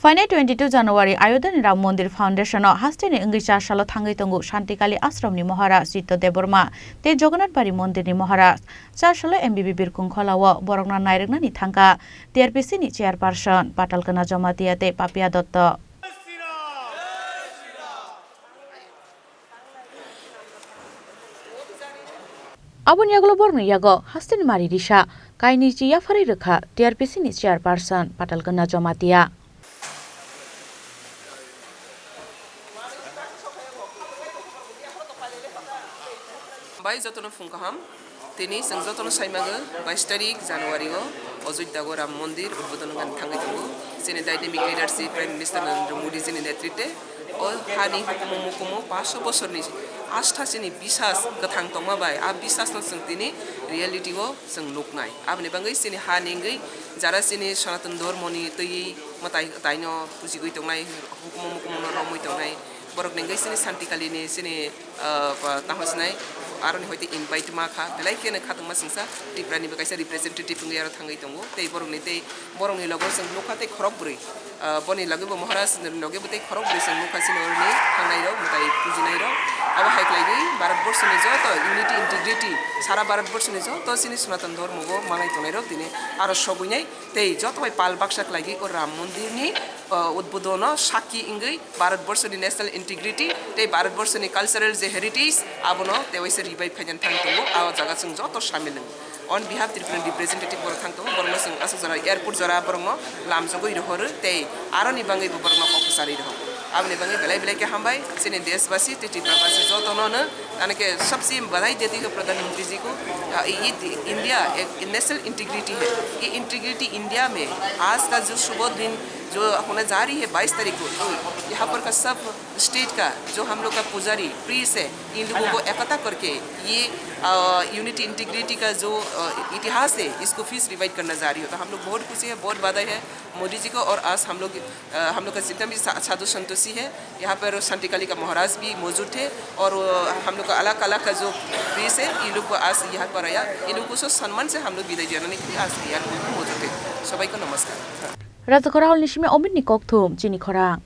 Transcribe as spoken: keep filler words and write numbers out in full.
Phainai twenty two January Ayodhya ni Ram Mondir Foundation o hasteni wngwi char salo thangwi tongo Shantikali Ashram ni Maharaj Chitto Debbarma tei Jagannath Bari Mondir ni Maharaj. Char salo M B B Birkung Khola o borokno nairwknani thangkha T R P C ni chairperson Patalkana Jamatia tei Papia Dotto. Aboni yagulo borokni yago hasteni mari risa kainwi chi yapharwi rwkha T R P C ni chairperson Patalkana Jamatia. Bai jotono phung kaham. Tini chwng jotono saimago, bais tarik January o Ajodhya o Ram Mondir udbodon wngani thangwi tongo. Chini dynamic leadership Prime Minister Narendra Modi jini netritwe o hani hukumu mukumu paanch sho bosorni astha chini bisas kwthang tongma bai, a bisasno chwng tini reality o chwng nuknai. Aboni bagwi chini hani wngwi jara chini Sanatan Dhormoni twiwi mwtai taino pujigwi tongnai, hukumu mukumuno romwi tongnai, borok ni wngwi chini Shanti Kali ni chini ah, ba, tamo sinai, aroni hoite invite ma kha, belai kheno khatungma singsa, Tripura ni bo kaisa representative wngwi aro thangwi tongo, tei borokni tei borokni logo chwng nukha tei khorok bwrwi, ah, boni loge bo Maharaj ni loge bo tei khorok bwrwi chwng nukha chini oroni thangnai rok, mwtai pujinai rok, abo hai khlaiwi Bharat borsoni joto unity, integrity, sara Bharat borsoni joto chini Sanatan Dhormo o manai tongnai rok tini aro sogwinai tei joto bai pal baksa khlaiwi o Ram Mondir ni, ah, udbodono sakki wngwi Bharat borsoni national integrity tei Bharat borsoni cultural je heritage abono tewaisa revive khaina thang tongo, a jaga chwng joto samil wngo. On behalf Tripura representative borok thang tongo, borokno chwng aswk jora airport jora borokno lamjagwi rohoro tei aroni bagwi bo borokno kok kwcharwi rohoro. Aboni bagwi belai belai khe hambai chini deshbasi tei Tiprabasi jotono no, यानी कि सबसे बधाई देती हूँ प्रधानमंत्री जी को। ये इंडिया एक नेशनल इंटीग्रिटी है, ये इंटीग्रिटी इंडिया में आज का जो शुभ दिन जो होने जा रही है बाईस तारीख को, तो यहाँ पर का सब स्टेट का जो हम लोग का पुजारी, प्रीस्ट है, इन लोगों को इकट्ठा करके ये यूनिटी इंटीग्रिटी का जो अ, इतिहास है, इसको फिर रिवाइव करना जा रही हो, तो हम लोग बहुत खुशी है, बहुत बधाई है मोदी जी को। और आज हम लोग अ, हम लोग का जितना भी सा-, साधु संतोषी है, यहाँ पर शांति काली का महाराज भी मौजूद थे और अ, हम लोग का अलग अलग का जो प्रीस्ट है, ये लोग को आज यहाँ पर आया, ये लोग को सब सम्मान से हम लोग विदाई जनाने के लिए आज यहाँ पर मौजूद है। सबाई को नमस्कार। Rajakhor Hall ni simi Omit ni kokthum, chini khorang.